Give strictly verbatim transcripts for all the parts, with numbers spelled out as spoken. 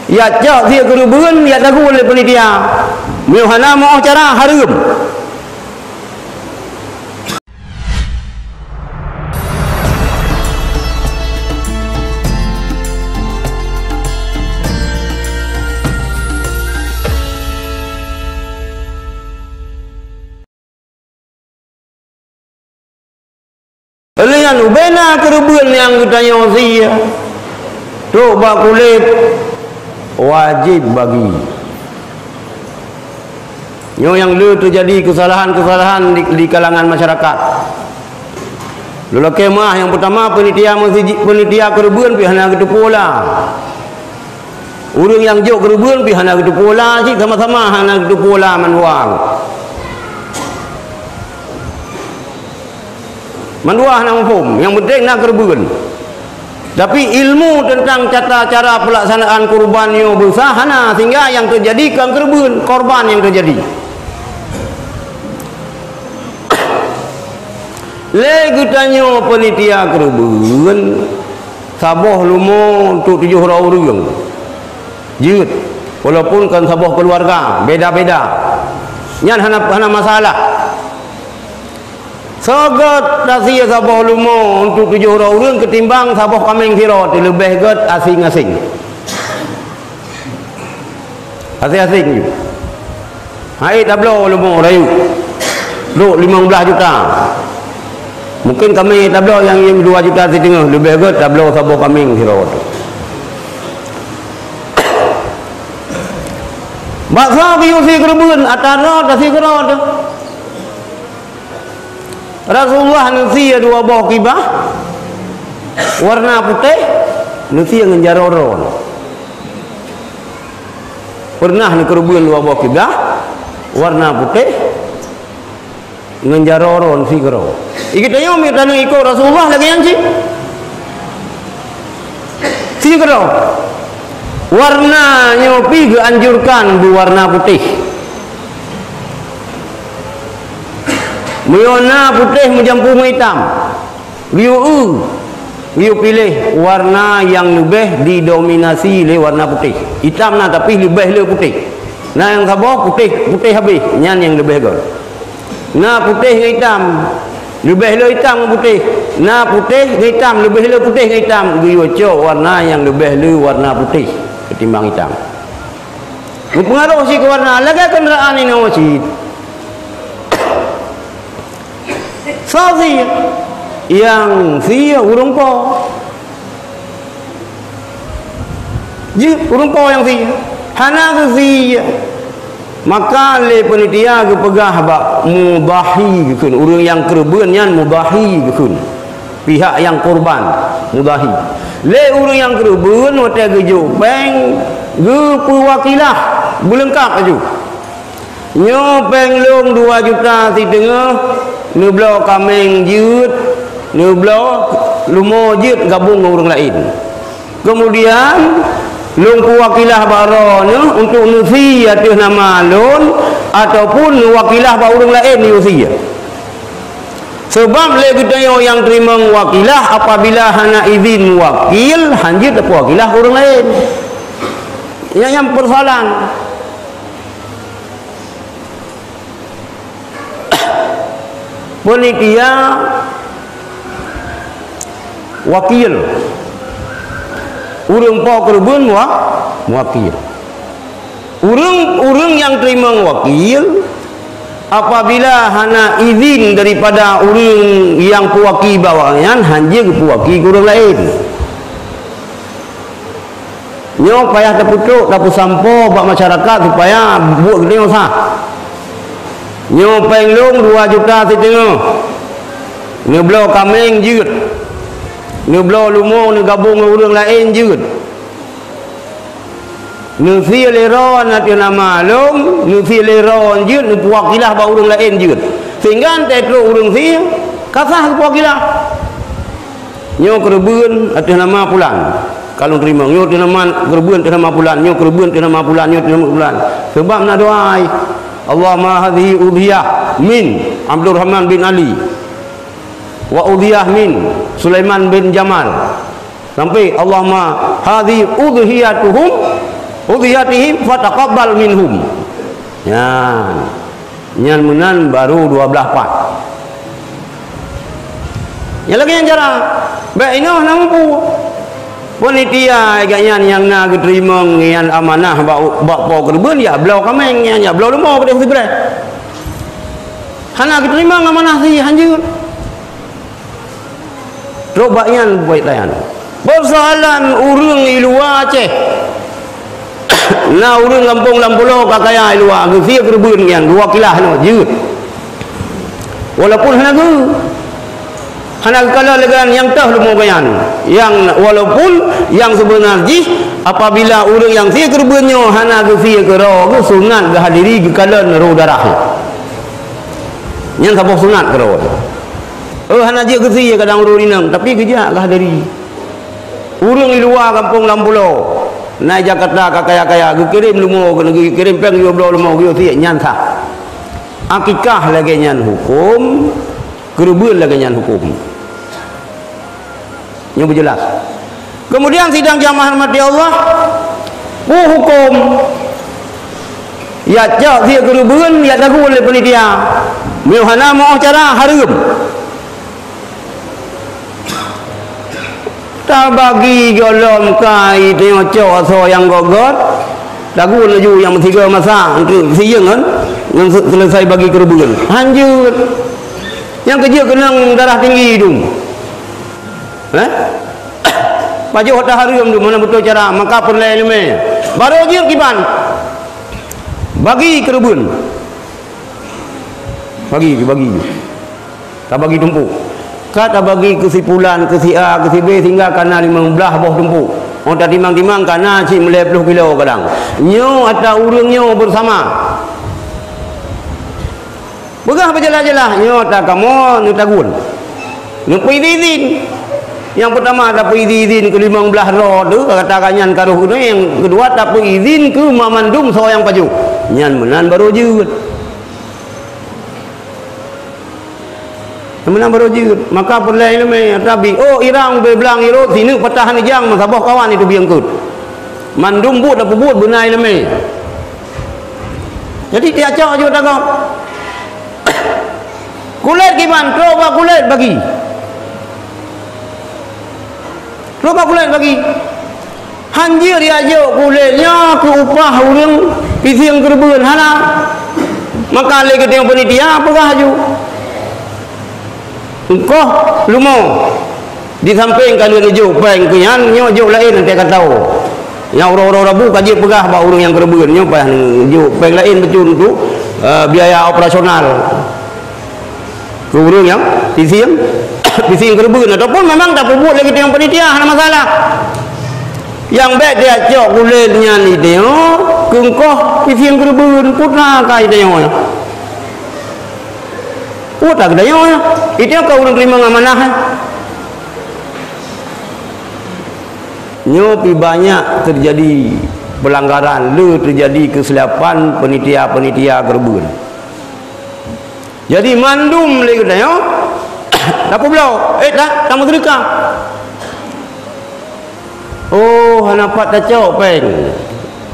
Jak cok sie keureubeuen, jak tagun lé panitia. Meunyoe hana meu'oh cara, hareuem. Lheueh nyan ubena keureubeuen nyang geutanyoe sie trok bak kulét, wajéb bagi. Nyoe nyang le teujadi keusalahan-keusalahan di, di kalangan masyarakat. Lôn lakée meu'ah, nyang peutama, panitia meuseujid, panitia keureubeuen pih hana geuteupeue la. Ureuëng nyang jok keureubeuen pih hana geuteupeue la, cit sama-sama hana geuteupeue la mandua. Mandua hana muphom, nyang penting na keureubeuen. Tapi ilmu teuntang tata cara peulaksanaan kurban nyoe beusa hana, sehingga nyang teujadi kon keureubeuen, korban nyang teujadi. Lé geutanyoe panitia keureubeuen, saboh lumo untuk tujoh droe ureuëng jeuet, walaupun kon saboh keuluwarga, beda-beda. Nyan hana, hana masalah. Soe gét tasie saboh lumo untuk tujoh droe ureuëng keutimbang saboh kaméng sidroe, leubeh gét aséng-aséng. Aséng-aséng ju. Hai tabloe lumo rayeuk. Duek limong blaih juta. Mungkin kaméng tabloe nyang jeuem dua juta siteungoh, leubeh gét tabloe saboh kaméng sidroe teuh. Bak soe geuyue sie keureubeuen, atra droe tasie keudroe teuh. Rasulullah neusie dua boh kibah warna putéh, neusie ngon jaroe droe. Peureunah neukeureubeuen dua boh kibah warna putéh ngon jaroe droe, neusie keudroe. Geutanyoe meutanyoe ikot Rasulullah lagée nyan cit. Sie keudroe. Warna nyoe pih geuanjurkan beuwarna putéh. Meunyoe na putéh meujampu meuitam, geuyue eu, geuyue piléh warna nyang leubeh didominasi lé warna putéh. Itam na, tapi leubeh le putéh. Na nyang saboh putéh, putéh habéh, nyan nyang leubeh göt. Na putéh ngon itam, leubeh le itam ngon putéh. Na putéh ngon itam, leubeh le putéh ngon itam, geuyue cok warna nyang leubeh le warna putéh keutimbang itam. Meupeungaroh cit keu warna, lagée keundaraan inoe cit. Soe sie? Nyang sie ureuëng po. Jeuet ureuëng po nyang sie. Hana geusie. Maka lé panitia geupeugah bak mudhahi geukheun, ureuëng nyang keureubeuen nyan mudhahi geukheun. Pihak nyang kurban, mudhahi. Lé ureuëng nyang keureubeuen watée geujok péng, geupeuwakilah, beuleungkab laju. Nyoe péng lôn dua juta siteungoh, neubloe kaméng jeuet, neubloe lumo jeuet gabong ngon ureuëng laén. Keumudian, lôn peuwakilah bak droeneuh untuk neusie ateueh nama lôn ataupun neuwakilah bak ureuëng laén neusie. Sabab lé geutanyoe nyang teurimong wakilah, apabila hana idhin muwakil, hanjeuet tapeuwakilah ureuëng laén. Nyan nyang peusoalan. Panitia wakil. Ureuëng po keureubeuen muwa-, muwakil. Ureuëng, ureuëng nyang teurimong wakil, apabila hana izin daripada ureuëng nyang peuwaki bak awaknyan, hanjeuet geupeuwaki keu ureuëng laén. Nyoe payah tapeutrok, tapeusampoe bak masyarakat supaya buet geutanyoe sah. Nyoe péng lôn dua juta siteungoh. Neubloe kaméng jeuet. Neubloe lumo neugabong ngon ureuëng laén jeuet. Neusie lé droe ateueh nama lôn, neusie lé droe jeuet, neupeuwakilah bak ureuëng laén jeuet. Sehingga watée trok ureuëng sie, ka sah geupeuwakilah. Nyoe keureubeuen ateueh nama pulan. Ka lôn teurimong, nyoe ateueh nama, keureubeuen ateueh nama pulan, nyoe keureubeuen ateueh nama pulan, nyoe ateueh nama pulan. Sabab na doa, "Allahumma hadhihi udhiyah min Abdurrahman bin Ali, wa udhiyah min Sulaiman bin Jamal." Sampai, "Allahumma hadhihi udhiyatuhum Udhiyatihim fataqabbal minhum. Nyan. Nyan meunan baru dua blaih pat. Nyang lagèe nyan cara. Bèk inoe hana mampu. Panitia gobnyan nyang na geuteurimong nyan amanah bak, bak po keureubeuen, ya bloe kaméng nyan, ya bloe leumo keudéh sibreh. Hana geuteurimong amanah sie hanjeuet. Trok bak nyan buet layan. Peusoalan ureueng i luwa Aceh. Na ureueng gampông lam pulo ka kaya i luwa, geusie keureubeuen nyan, dua kilah nyoe, jeuet. Walaupun hana geu-, hana geukalon lé gobnyan nyang toh leumo gobnyan. Nyang, walaupun nyang seubeuna jih, apabila ureueng nyang sie keureubeuen nyoe hana geusie keudroe, geusunat geuhadiri geukalon roh darah nyoe. Nyan saboh sunat keudroe. Oh, hana jeuet geusie kadang ureueng inong, tapi geujak geuhadiri. Ureueng i luwa gampông lam pulo, na i Jakarta ka kaya-kaya, geukirém leumo, geukirém péng geuyue bloe leumo, geuyue sie, nyan sah. Akikah lagèe nyan huköm, keureubeuen lagèe nyan huköm. Nyoe beujeulaih. Keumudian sidang jamaah rahmati Allah, peue huköm? Ya cok sie keureubeuen, ya tagun lé panitia. Meunyoe hana meu'oh cara, hareuem. Tabagi gohlom kai teungoh cok asoe nyang göt-göt, tagun laju nyang meusigoe masak, eunteuk siyeueng kan, ngon se-, selesai bagi keureubeuen. Hanjeuet. Nyang keujeuet keunong darah tinggi dum. Eh? Pajoh ata hareuem dum, hana beutôi cara, maka peureulèe ileumèe. Barô jeuet kiban. Bagi keureubeuen. Bagi, bagi. Tabagi tumpôk. Ka tabagi keu si pulan, keu si A, keu si B, sehingga ka na limong blaih boh tumpôk. 'Oh tatimang-timang ka na cit meulhèe ploh kilo kadang. Nyoe ata ureueng nyoe beusama. Peugah beujeulaih-jeulaih, nyoe ata kamoe neutagun. Neupeuidin-idin. Nyang peutama tapeuidin-idin keu limong blaih droe teuh, kata ka nyan ka roh keunoe, nyang keudua tapeuidin keu mamandum soe nyang pajoh. Nyan meunan barô jeuet. Meunan barô jeuet, maka peureulèe ileumèe, tabi, oh, irang ubé blang irot, sineuk patah nijang, meusaboh kawan itu bieng keut. Mandum buet tapeubuet beuna ileumèe. Jadi, tiacok jeuet tanggong. Kulét kiban, trok bak kulét bagi. Trok bak kulét bagi. Hanjeuet jijok kulét nyoe keu upah ureueng pisieng keureubeuen, hana. Maka lé geutanyoe panitia peugah laju, "Engkoh leumo, di sampéng ka lheueh neujok péng keu nyan, nyoe jok laén, teuka tao." Nyang uroe-uroe Rabu ka jeuet peugah bak ureueng nyang keureubeuen, nyoe payah neujok péng laén bacut untuk, eh, biaya operasional. Keu ureueng nyang pisieng, pisieng keureubeuen, ataupun memang tapeubuet lé geutanyoe panitia, hana masalah. Nyang bèk tacok kulét nyan geutanyoe keu engkoh pisieng keureubeuen, peue na ka geutanyoe nyan. Peue na geutanyoe nyan. Geutanyoe ka ureueng teurimong amanah, eh. Nyoe pi banyak teujadi peulanggaran, le teujadi keusilapan panitia-panitia keureubeuen. Jadi mandum lé geutanyoe tapeubloe, eh, ta-, tameuseudeukah. Oh, hana pat tacok péng.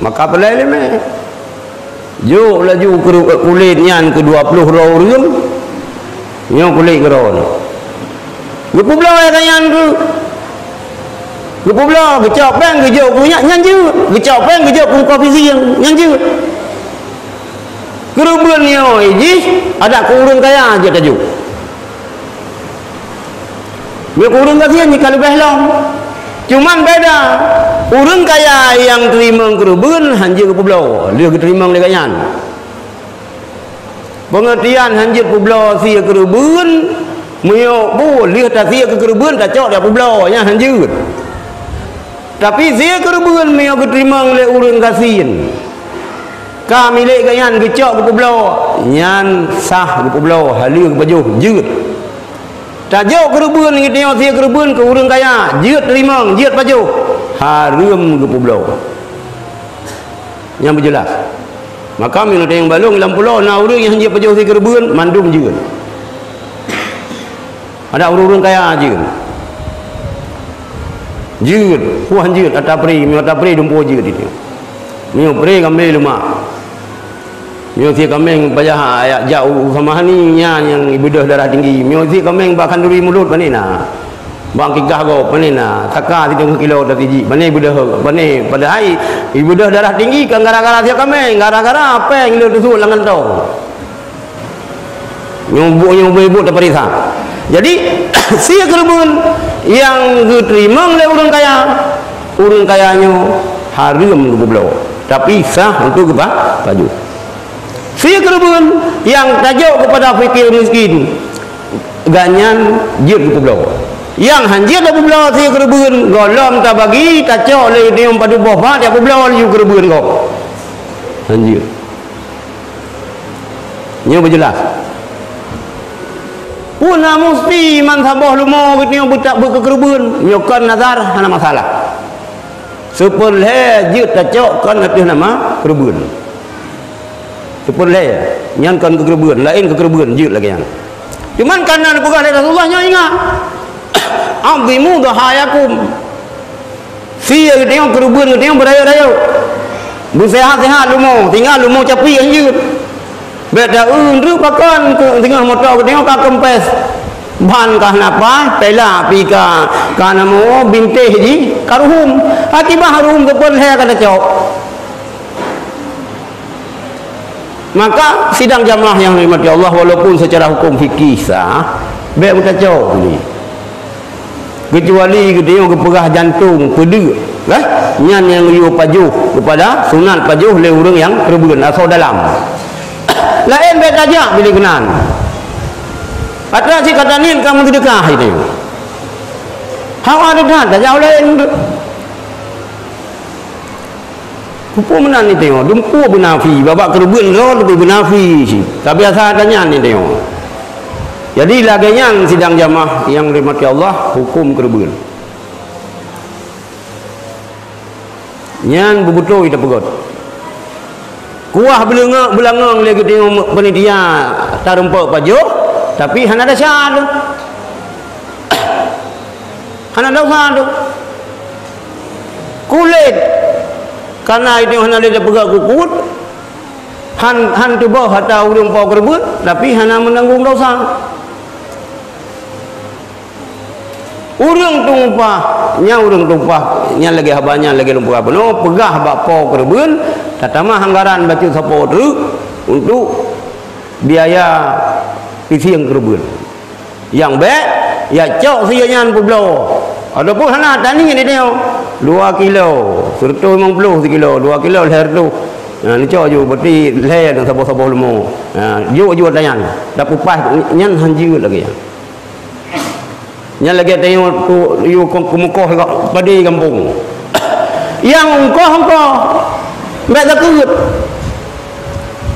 Maka peulai lé mé. Jok laju keu-, kulét nyan keu dua ploh droe ureueng. Nyoe kulét keudroe nyoe. Geupeubloe ka nyan keu. Geupeubloe, geucok péng, geujok keu nyan, nyan jeuet. Geucok péng, geujok keu koefisien, nyan jeuet. Keureubeuen nyoe jih adak keu ureueng kaya jeuet tajok. Meunyoe keu ureueng gasien jih ka leubeh lom. Cuman beda, ureueng kaya nyang teurimong keureubeuen hanjeuet geupeubloe, lheueh geuteurimong lé gobnyan. Peungeurtian hanjeuet peubloe sie keureubeuen, meunyoe bu lheueh tasie keu keureubeuen tacok tapeubloe, nyan hanjeuet. Tapi sie keureubeuen meunyoe geuteurimong lé ureueng gasien, ka milék gobnyan geucok geupeubloe, nyan sah geupeubloe, haleue geupajoh, jeuet. Tajok keureubeuen geutanyoe sie keureubeuen keu ureueng kaya, jeuet teurimong, jeuet pajoh, hareuem geupeubloe. Nyang beujeulaih. Maka meunyoe teurimong balong lam pulo na ureueng nyang hanjeuet pajoh sie keureubeuen, mandum jeuet. Adak ureueng-ureueng kaya jeuet. Jeuet, puih jeuet, ata pri, meunyoe ata pri dumpeue jeuet itu. Meunyoe pre kambeng leumah. Meunyoe sie kambeng payah jak u Samahani, nyan nyang ibeudôh darah tinggi. Meunyoe sie kambeng bak khanduri mulod, pane na. Bak kikah gob, pane na. Saka siteungoh kilo tatijik, pane ibeudôh, pane padahai ibeudôh darah tinggi kan gara-gara sie kambeng, gara-gara péng le teusut lam kantong. Nyoe buet, nyoe buet-buet tapareksa. Jadi, sie keureubeuen nyang geuteurimong lé ureuëng kaya, ureuëng kaya nyoe hareuem geupubloe, tapi sah untuk geupa-, pajoh. Sie keureubeuen nyang tajok keupada fakir miskin, gobnyan jeuet geupeubloe. Nyang hán jeuet geupeubloe sie keureubeuen, gohlom tabagi, tacok lé ureuëng padub boh bak, tapeubloe laju keureubeuen gob. Hán jeuet. Nyoe beujeulaih. Peue na musti man saboh leumo geutanyoe beutak beukeureubeuen, nyoe kon nazar hana masalah. Seupeurlhée jeuet tacok kon ateueh nama keureubeuen. Seupeurlhée nyan kon keu keureubeuen, laén keu keureubeuen jeuet lagée nyan. Cuman kana neupeugah lé Rasulullah nyoe ingat, "Azimu dhahayakum." Sie geutanyoe keureubeuen geutanyoe beurayeuk-rayeuk. Beuseuhat-seuhat leumo, tinggai leumo capi hanjeuet. Bék ta-eu treuk pakon keu singoh moto geutanyoe ka kempes. Ban ka hana paih, pela pi ka, ka na mo bintéh jih, ka ruhuem. Akibat ruhuem keupeurlhée ka tacok. Maka sidang jamaah yang dirahmati Allah, walaupun secara hukum fikih sah, bék meutacok tuli. Kecuali geutanyoe geupeugah jantong, peudeuk, eh? Nyan nyang geuyue pajoh keupada sunat pajoh lé ureuëng nyang keureubeuen asoe dalam. Laén bék tajak bilék keunan. Atra cit ka taniet ka meuseudeukah itu. Hawa deungon tajak laén. Peue meunan ni teuh, dumpeue beunafi, babak keureubeuen droe leubeh beunafi cit. Tabiasa tanyan ni teuh. Jadi lagée nyan sidang jamaah nyang dirahmati Allah, hukum keureubeuen. Nyan beubeutôi tapeugét. Kuah beulangong, beulangong lé geutanyoe panitia tareumpok pajoh, tapi hana desya teuh. Hana desya teuh. Kulét, kana itu hana lé tapeugah kukut, han, han tuboh ata ureuëng po keureubeuen, tapi hana meunanggong desya. Ureuëng teumupah, nyan ureuëng teumupah, nyan lagée haba nyan lagée lôn peugah bunoe, peugah bak po keureubeuen, tatamah anggaran bacut sapo treuk untuk biaya pisieng keureubeuen. Nyang bék, ya cok sie nyan peubloe. Ataupun hana taniet di nyoe, dua kilo, seratus lima puluh sikilo, dua kilo lhée reutôh. Ha, neucok ju, berarti lhée dan saboh-saboh leumo. Ha, jok ju ata nyan. Tapeupah nyan hanjeuet lagée nyan. Nyan lagée tanyoe tu, yue keu-, keumeukoh padé gampông. Nyang ungkoh-ungkoh, bék zakeuet.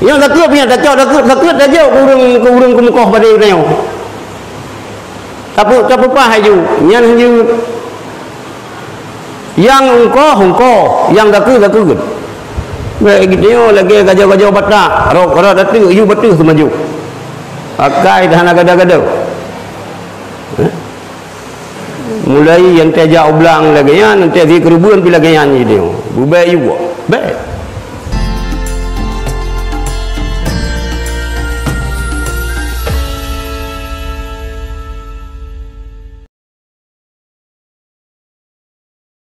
Nyang zakeuet nyan tacok zakeuet, zakeuet tajok keu ureuëng, keu ureuëng keumeukoh padé tanyoe. Tape-, tapeupah laju, nyan hanjeuet. Nyang ungkoh, ungkoh, nyang zakeuet, zakeuet. Bék geutanyoe lagée gajoh-gajoh Batak, rot, rot ateueh, yue bateuh seumaju. Akai dah hana gada-gada. Eh? Mulai nyang teuh jak u blang lagée nyan, nyang teuh sie keureubeuen pih lagée nyan jih nyoe. Beubék yue. Bék.